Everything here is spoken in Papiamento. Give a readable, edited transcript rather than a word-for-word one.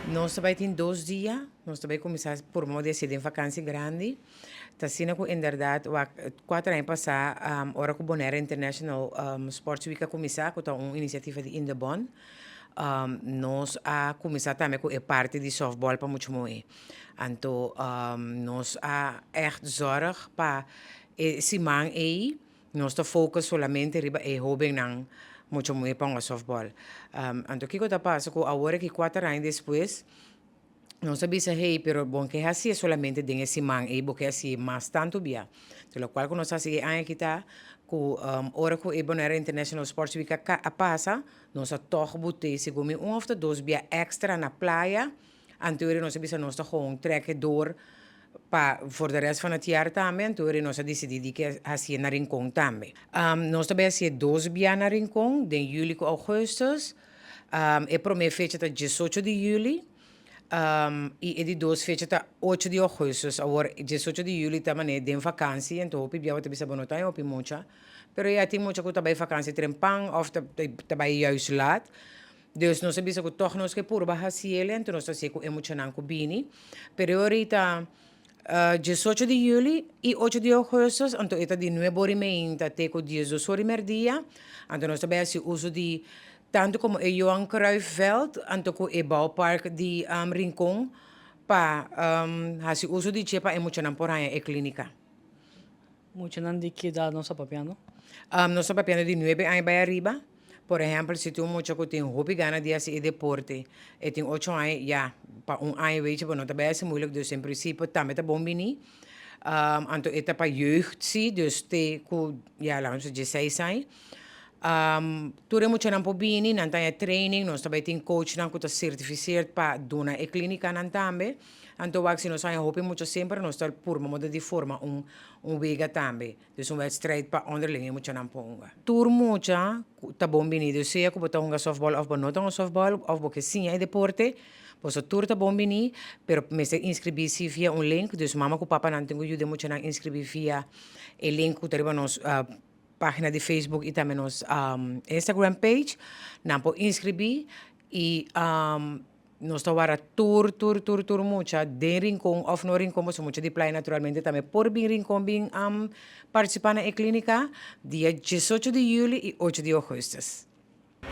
Nos ta bay tin 2 dia, nos ta bay cuminsa por modo di den vakantie grandi. Ta asina cu inderdaad, wak, 4 aña pasa, ora cu Bonaire International Sports Week a cuminsa, cu ta un iniciativa di Indebon, nos a cuminsa tambe cu e parti di softball pa mucha muhe. Anto nos a echt zorg pa e siman ey, nos ta focus solamente riba e hobennan mucha muhe pa un softball. Anto kico ta pasa cu awor cu 4 aña despues, nos a bisa, "Hey, pero bon cu asina solamente den e siman ey, bo kier asina mas tanto bia." Anto locual cu nos a haci aña aki ta cu ora cu e Bonaire International Sports Week a pasa, nos a toch bot'e segun mi un of dos bia extra na Playa. Anto nos a bisa nos ta gewoon trekken door pa voor de rest van het jaar tambe. Anto nos a dicidi di cu haci na Rincon tambe. Nos tambe a haci dos bia na Rincon, den juli cu augustus. E prome fecha ta 18 di juli. Y e di dos fecha ta 8 di augustus. Awor 18 di juli tambe den vakantie, anto hopi bia ta bisa bo no ta hopi mucha. Pero ja, tin mucha cu ta bay vakantie trempan of ta bay juist laat. Dus nos a bisa cu toch nos ke purba haci'e, anto nos a haci cu e muchanan cu bini. Pero ahorita 18 di juli y 8 di augustus, anto e ta di 9'30 te cu 12'or merdia. Anto nos tambe ta haci uso di tanto como e Johan Cruyff Veld, anto cu e ballpark di Rincon pa haci uso di dje pa e muchanan por haña e clinica. Muchanan di ki edad nos ta papiando? Nos ta papiando di 9 aña bay ariba. Por ehempel, si tin un mucha cu tin hopi gana di haci e deporte, e tin 8 aña, ja, pa un aña, weet je, no ta bay haci moeilijk, dus in principe tambe ta bon bini. Anto e ta pa jeugd, si, dus te cu, ja, laten we zeggen, 16 aña. Tur e muchanan por bini, nan ta training, nos tambe tin coachnan cu ta certificeerd pa duna e clinicanan tambe. Anto wak si nos haña hopi mucha semper, nos ta purba modo di forma un wega tambe. Dus un wedstrijd pa onderling e muchanan por hunga. Tur mucha ta bon bini, dus sea cu bo ta hunga softball of bo no ta hunga softball of bo ke siña e deporte, boso tur ta bon bini, pero mester inscribi si via un link, dus mama cu papanan tin cu yuda e muchanan inscribi via e link cu ta riba nos pagina di Facebook y tambe nos Instagram page. Nan por inscribi y nos ta warda tur, tur, tur, tur mucha den Rincon of no Rincon, boso mucha di Playa naturalmente tambe por bin Rincon bin participa na e clinica dia 18 di juli y 8 di augustus.